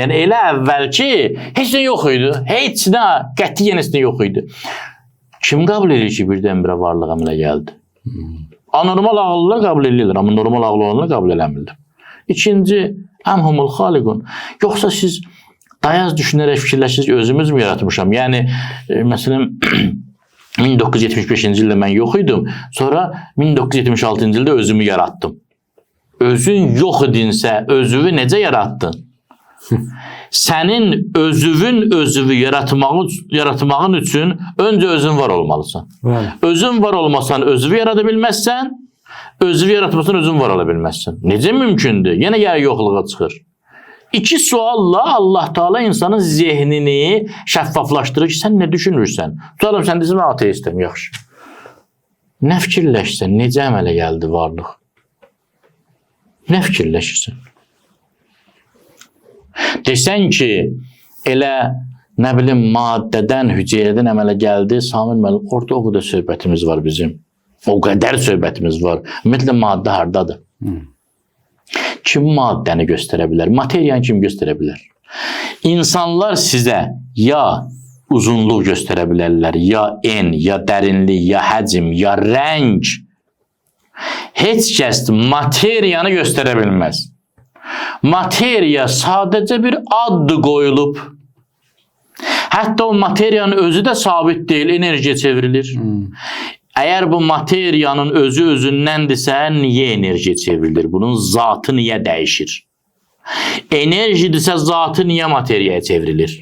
yəni elə əvvəl ki, heç nə yox idi. Heç nə, qətiyyən heç nə yox idi. Kim qəbul edir ki, birdən-birə varlıq əmələ gəldi? Anormal ağıllılar qəbul edirlər, amma normal ağıllı olanlar qəbul eləmirlər. İkinci, əmhumul xaliqun. Yoxsa siz dayaz düşünərək fikirləşirsiniz ki, özümüz mü yaratmışam? Yəni, məsələn, 1975-ci ildə mən yox idim, sonra 1976-cı ildə özümü yaratdım. Özün yox idinsə, özünü necə yaratdın? Sənin özünün özünü yaratmağın üçün öncə özün var olmalısan. Bəli. Özün var olmasan özünü yarada bilməzsən, özünü yaratmasan özün var ola bilməzsən. Necə mümkündür? Yenə yer yoxluğa çıxır. İki sualla Allah Teala insanın zehnini şəffaflaşdırır ki, sən nə düşünürsən? Tutalım, sən desin, mən ateistim, yaxşı. Nə fikirləşsən, necə əmələ gəldi varlıq? Nə fikirləşirsən? Desən ki, elə nə bilim maddədən, hüceyrədən əmələ gəldi, Samir müəllim, orada o qədər söhbətimiz var bizim. O qədər söhbətimiz var. Ümumiyyətlə maddə hardadır? Kim maddəni göstərə bilər? Materiyanı kim göstərə bilər? İnsanlar sizə ya uzunluq göstərə bilərlər, ya en, ya dərinlik, ya həcm, ya rəng. Heç kəs materiyanı göstərə bilməz. Materiya sadəcə bir ad qoyulub. Hətta o materiyanın özü də sabit deyil, enerjiyə çevrilir. Əgər bu materiyanın özü özündəndirsə, niyə enerjiyə çevrilir? Bunun zatı niyə dəyişir? Enerjidirsə, zatı niyə materiyaya çevrilir?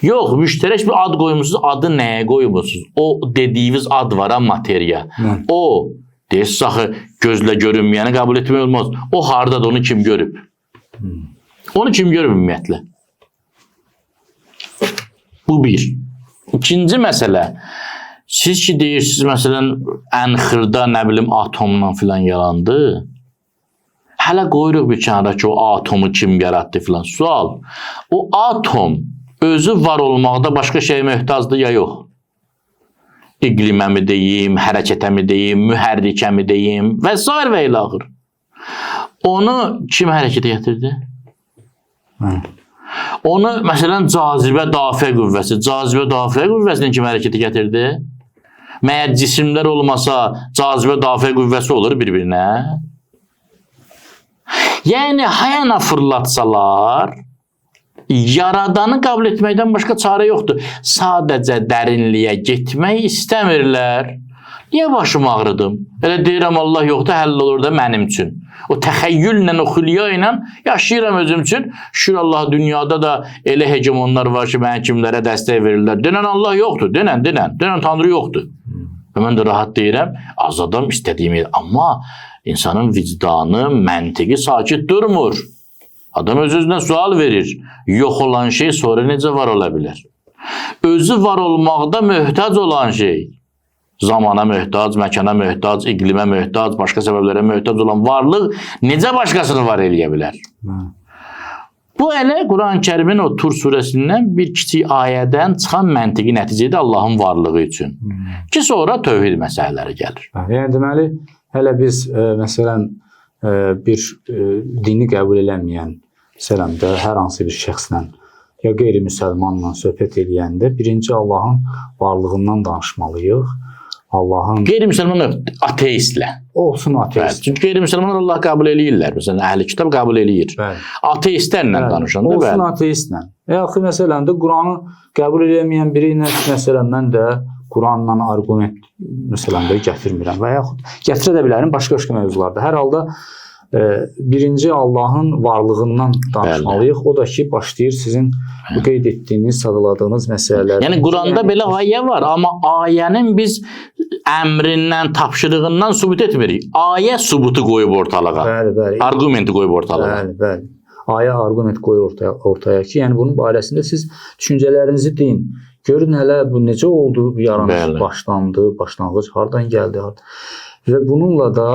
Yox, müştərək bir ad qoymuşsunuz, adı nəyə qoymuşsunuz? O dediyiniz ad var ha, materiya. O, deyirsiz axı, gözlə görünməyəni qəbul etmək olmaz. O hardadır, onu kim görüb? Onu kim görüb ümumiyyətlə? Bu bir. İkinci məsələ, siz ki deyirsiniz, məsələn, ən xırda, nə bilim, atomdan filan yarandı. Hələ qoyuruq bir kənara ki, o atomu kim yaratdı filan. Sual, o atom özü var olmaqda başqa şeyə möhtacdır ya yox? İqlimə mi deyim, hərəkətə mi deyim, mühərrikə mi deyim və s. və ilaxır. Onu kim hərəkətə gətirdi? Onu, məsələn, cazibə dafiə qüvvəsi, cazibə dafiə qüvvəsini kim hərəkətə gətirdi? Məyər cisimlər olmasa cazibə dafiə qüvvəsi olur bir-birinə? Yəni, hayana fırlatsalar, yaradanı qəbul etməkdən başqa çarə yoxdur. Sadəcə dərinliyə getmək istəmirlər. Niyə başımı ağrıdım? Elə deyirəm Allah yoxdur, həll olur da mənim üçün. O təxəyyüllə, o xülya ilə yaşayıram özüm üçün. Şükür Allah, dünyada da elə hegemonlar var ki, mənə kimlərə dəstək verirlər. Denən Allah yoxdur, denən, denən Tanrı yoxdur. Və mən də rahat deyirəm, azadam istədiyimi. Amma insanın vicdanı, məntiqi sakit durmur. Adam öz-özünə sual verir. Yox olan şey sonra necə var ola bilər? Özü var olmaqda möhtac olan şey, zamana möhtac, məkana möhtac, iqlimə möhtac, başqa səbəblərə möhtac olan varlıq necə başqasını var eləyə bilər? Bu elə Quran-Kərimin o Tur surəsindən bir kiçik ayədən çıxan məntiqi nəticədir Allahın varlığı üçün. Ki sonra tövhid məsələləri gəlir. Yəni deməli, hələ biz məsələn bir dini qəbul eləməyən, məsələn də hər hansı bir şəxslə ya qeyri-müsəlmanla söhbət eləyəndə birinci Allahın varlığından danışmalıyıq. Allahın qeyri-müsəlman yox, ateistlə. Olsun ateist. Bəli, çünki qeyri-müsəlmanlar Allah qəbul eləyirlər. Məsələn, əhli kitab qəbul eləyir. Bəli. Ateistlərlə danışanda olsun bəli. Ateistlə. Axı məsələn də Quranı qəbul eləməyən biri ilə məsələn mən də Quranla arqument məsələn də gətirmirəm və yaxud gətirə də bilərəm başqa-başqa mövzularda. Hər halda birinci Allahın varlığından danışmalıyıq. Bəli. O da ki, başlayır sizin bu qeyd etdiyiniz, sadaladığınız məsələlər. Yəni Quranda belə ayə var, amma ayənin biz əmrindən, tapşırığından sübut etmirik. Ayə sübutu qoyub ortalığa. Bəli, bəli. Arqumenti qoyub ortalığa. Bəli, bəli. Ayə arqument qoyur ortaya ki, yəni bunun barəsində siz düşüncələrinizi deyin. Görün hələ bu necə oldu, bu yaranış bəli. Başlandı, başlanğıc hardan gəldi, hardan. Və bununla da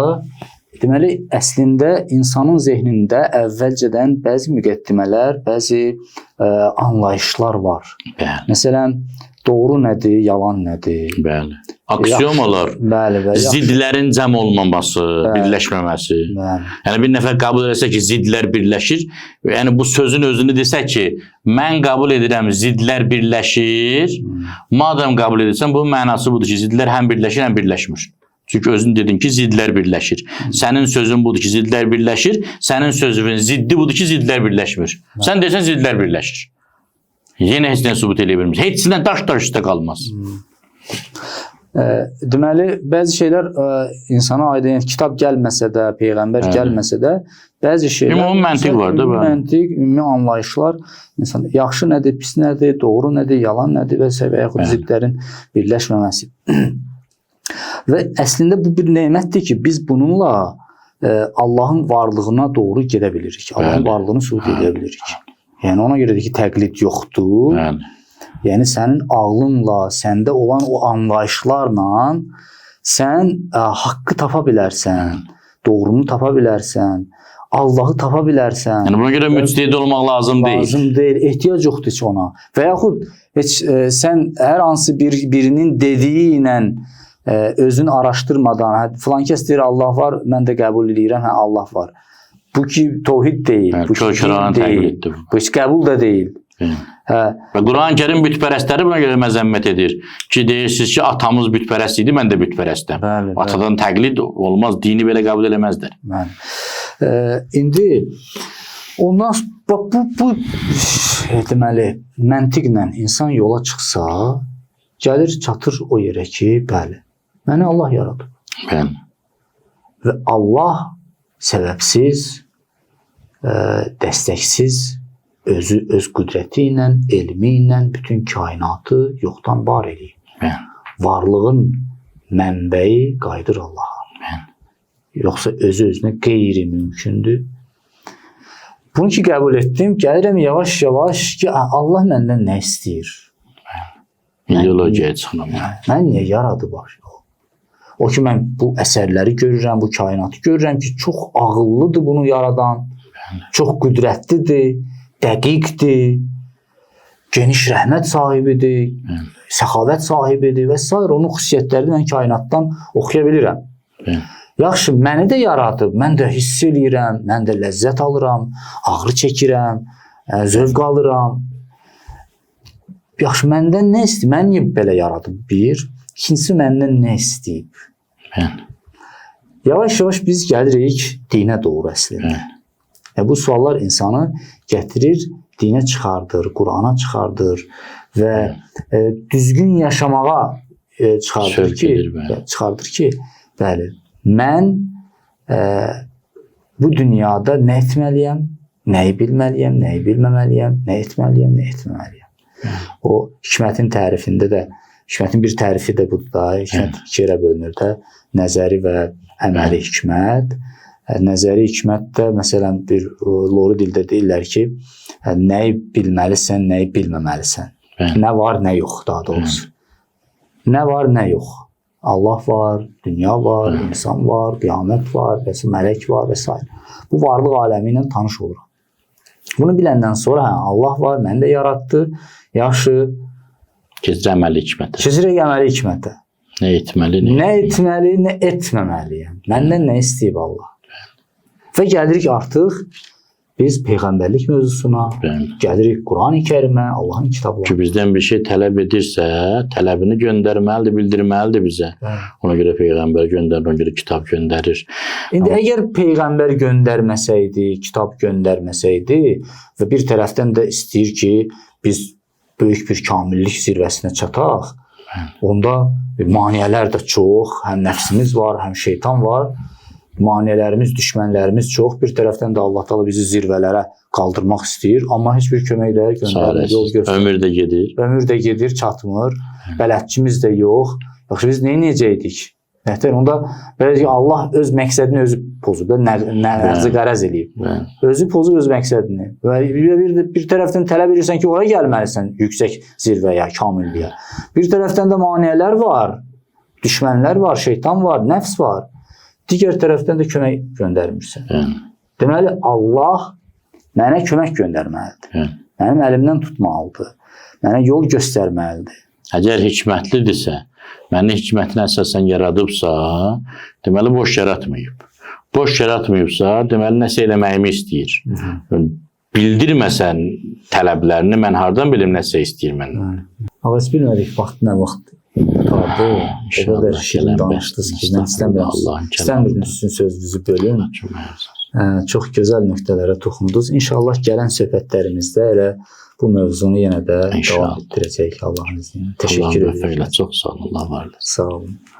deməli, əslində insanın zehnində əvvəlcədən bəzi müqəddimələr, bəzi anlayışlar var. Bəli. Məsələn, doğru nədir, yalan nədir? Bəli. Aksiomalar, bəli, bəli. Zidlərin cəm olmaması, bəli. Birləşməməsi. Bəli. Yəni bir nəfər qəbul eləsə ki, zidlər birləşir, yəni bu sözün özünü desə ki, mən qəbul edirəm, zidlər birləşir. Madam qəbul edirsən, bunun mənası budur ki, zidlər həm birləşir, həm birləşmir. Çünki özün dedin ki, zidlər birləşir. Sənin sözün budur ki, zidlər birləşir. Sənin sözünün ziddi budur ki, zidlər birləşmir. Sən desən zidlər birləşir. Yenə heç nə sübut eləyə bilmir. Heç nə daş daş üstə qalmaz. Deməli, bəzi şeylər insana aid, yəni kitab gəlməsə də, peyğəmbər gəlməsə də, bəzi şeylər ümumi məntiq var da, məntiq, ümumi anlayışlar insan yaxşı nədir, pis nədir, doğru nədir, yalan nədir və s. və yaxud zidlərin birləşməməsi. Və əslində bu bir nemətdir ki, biz bununla Allahın varlığına doğru gedə bilirik. Allahın varlığını sübut edə bilirik. Yəni ona görə də ki, təqlid yoxdur. Bəli. Yəni sənin ağlınla, səndə olan o anlayışlarla sən haqqı tapa bilərsən, doğrunu tapa bilərsən, Allahı tapa bilərsən. Yəni buna görə müctəhid olmaq lazım deyil. Lazım deyil, ehtiyac yoxdur heç ona. Və yaxud heç sən hər hansı birinin dediyi ilə özünü araşdırmadan, hə, filan kəs deyir Allah var, mən də qəbul eləyirəm, hə Allah var. Bu ki tohid deyil, Bəli, bu ki din deyil, bu heç qəbul da deyil. Hə. Və Quran-Kərim bütpərəstləri buna görə məzəmmət edir ki, deyirsiniz ki, atamız bütpərəst idi, mən də bütpərəstəm. Bəli, bəli. Atadan təqlid olmaz, dini belə qəbul eləməzlər. Bəli. İndi ondan bax bu deməli məntiqlə insan yola çıxsa, gəlir çatır o yerə ki, bəli, məni Allah yaradıb. Bəli. Və Allah səbəbsiz, dəstəksiz özü öz qüdrəti ilə, elmi ilə bütün kainatı yoxdan var eləyib. Bəli. Varlığın mənbəyi qayıdır Allaha. Bəli. Yoxsa özü özünə qeyri-mümkündür. Bunu ki qəbul etdim, gəlirəm yavaş-yavaş ki, Allah məndən nə istəyir? İdeologiyaya çıxıram. Mən niyə yaradıb axı? O ki, mən bu əsərləri görürəm, bu kainatı görürəm ki, çox ağıllıdır bunu yaradan, Bəli. çox qüdrətlidir, dəqiqdir, geniş rəhmət sahibidir, Bəli. səxavət sahibidir və s. Onun xüsusiyyətlərini mən kainatdan oxuya bilirəm. Bəli. Yaxşı, məni də yaradıb, mən də hiss eləyirəm, mən də ləzzət alıram, ağrı çəkirəm, zövq alıram. Yaxşı, məndən nə istəyir? Mən niyə belə yaradıb? Bir. İkincisi, məndən nə istəyib? Bəli. Yavaş-yavaş biz gəlirik dinə doğru əslində. Bəli. Yəni, bu suallar insanı gətirir, dinə çıxardır, Qurana çıxardır və düzgün yaşamağa çıxardır Sövq ki, edir, bəli. çıxardır ki, bəli, mən bu dünyada nə etməliyəm, nəyi bilməliyəm, nəyi bilməməliyəm, nə etməliyəm, nə etməməliyəm. O hikmətin tərifində də, hikmətin bir tərifi də budur da, hikmət iki yerə bölünür də, nəzəri və əməli hikmət. Nəzəri hikmət də, məsələn, bir lori dildə deyirlər ki, nəyi bilməlisən, nəyi bilməməlisən. Bəli. Nə var, nə yox, daha doğrusu. Nə var, nə yox. Allah var, dünya var, Bəli. insan var, qiyamət var, və mələk var və s. Bu varlıq aləmi ilə tanış oluram. Bunu biləndən sonra hə, Allah var, məni də yaratdı. Yaxşı, Keçir əməli hikmətə. keçirək əməli hikmətə. Nə etməli, Nə etməli, nə etməməliyəm? Məndən nə istəyib Allah? Və gəlirik artıq biz peyğəmbərlik mövzusuna, Bəli. gəlirik Qurani-Kərimə, Allahın kitabına. Ki bizdən bir şey tələb edirsə, tələbini göndərməlidir, bildirməlidir bizə. Bəli. Ona görə peyğəmbər göndərir, ona görə kitab göndərir. İndi əgər peyğəmbər göndərməsəydi, kitab göndərməsəydi və bir tərəfdən də istəyir ki, biz böyük bir kamillik zirvəsinə çataq, onda maneələr də çox, həm nəfsimiz var, həm şeytan var. Maneələrimiz, düşmənlərimiz çox. Bir tərəfdən də Allah Taala bizi zirvələrə qaldırmaq istəyir, amma heç bir kömək də göndərmir, yol Çarəsiz. göstərmir. Ömür də gedir. Ömür də gedir, çatmır. Bələdçimiz də yox. Yaxşı biz nə edəcəkdik? Nətər onda belə ki, Allah öz məqsədini özü pozub da, nə ərzı qərəz eləyib. Bəli. Özü pozub öz məqsədini. Və bir tərəfdən tələb edirsən ki, ora gəlməlisən yüksək zirvəyə, kamilliyə. Bir tərəfdən də maneələr var, düşmənlər var, şeytan var, nəfs var. Digər tərəfdən də kömək göndərmirsən. Bəli. Deməli Allah mənə kömək göndərməlidir. Bəli. Mənim əlimdən tutmalıdır. Mənə yol göstərməlidir. Əgər hikmətlidirsə, məni hikmətinə əsasən yaradıbsa, deməli boş yaratmayıb. Boş yaratmayıbsa, deməli nəsə eləməyimi istəyir. Bildirməsən tələblərini mən hardan bilim nəsə istəyir məndən? Ağa heç bilmədik vaxt nə vaxt qurtardı. O İnşallah qədər şirin gələn danışdınız ki, mən bəs. istəmirəm. Allahın İstəmirdim kəlamıdır. sizin sözünüzü bölüm. Çox mərhəmətli. Çox gözəl nöqtələrə toxundunuz. İnşallah gələn söhbətlərimizdə elə bu mövzunu yenə də İnşallah. davam etdirəcəyik Allahın izni ilə. Allahın Təşəkkür rəfəqlə. edirəm. Çox sağ olun. Allah var eləsin. Sağ olun.